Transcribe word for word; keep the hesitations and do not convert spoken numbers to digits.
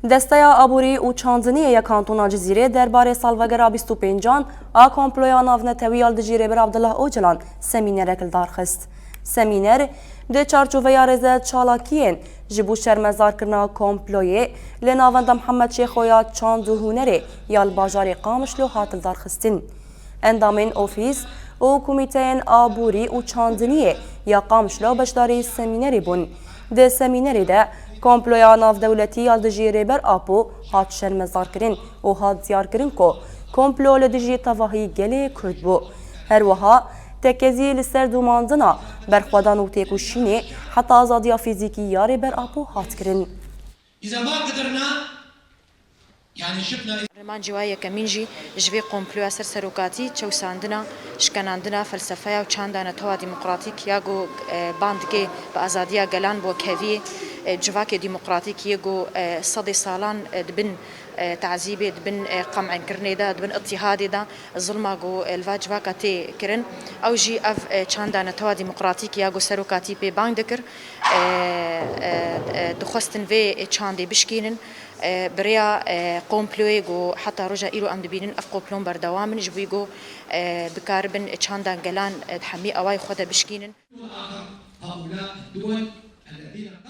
Desteya Aborî û Çandiniyê ya Kantona Cizîrê derbarê salvegera bîst û pêncan a komploya navnetewî ya li dijî Rêber Abdullah Ocalan semînerek li dar xist. Semîner di çarçoveya rêze çalakiyên ji bo şermezarkirina komployê li Navenda Mihemed Şêxo ya Çand û Hunerê ya li bajarê Qamişlo hat lidarxistin. Endamên ofîs û komîteyên aborî û çandiniyê ya Qamişlo beşdarî semînerê bûn. Di semînerê de komploya navdewletî ya li dijî Rêber Apo hat şermezarkirin û hat diyarkirin ku komplo li dijî tevahî gelê Kurd bû. Her wiha tekezî li ser domandina berxwedan û têkoşînê heta azadiya fîzîkî ya Rêber Apo hat kirin. إذا ما قدرنا، يعني شفنا Rêmancî wa yekemîn jî ji vê komploya ser serokatî çewsandina, şikenandina felsefeya û çanda netewa demokratîk ya ku, e, ban dike bi azadiya gelan bi wekheviyê, e, civakê demokratîk yê ku, e, sedê salan, e, di bin, e, tazîbê, di bin, e, qem'inkirinê de, di bin îtîhadê de, zilma ku, e, li va civaka tê kirin. Ew jî ev, e, çanda netewa demokratîk ya ku serokatî pê bang dikir, e, e, e, dixwestin vê çandê bişkînin. E, bi rêya, e, komployê ku heta roja îro em dibînin, ev komplon berdewam in, ji bo ku, e, bikaribin çanda gelan, e, di hemî awayê xwe de bişkînin. آخر هؤلاء الدول الذين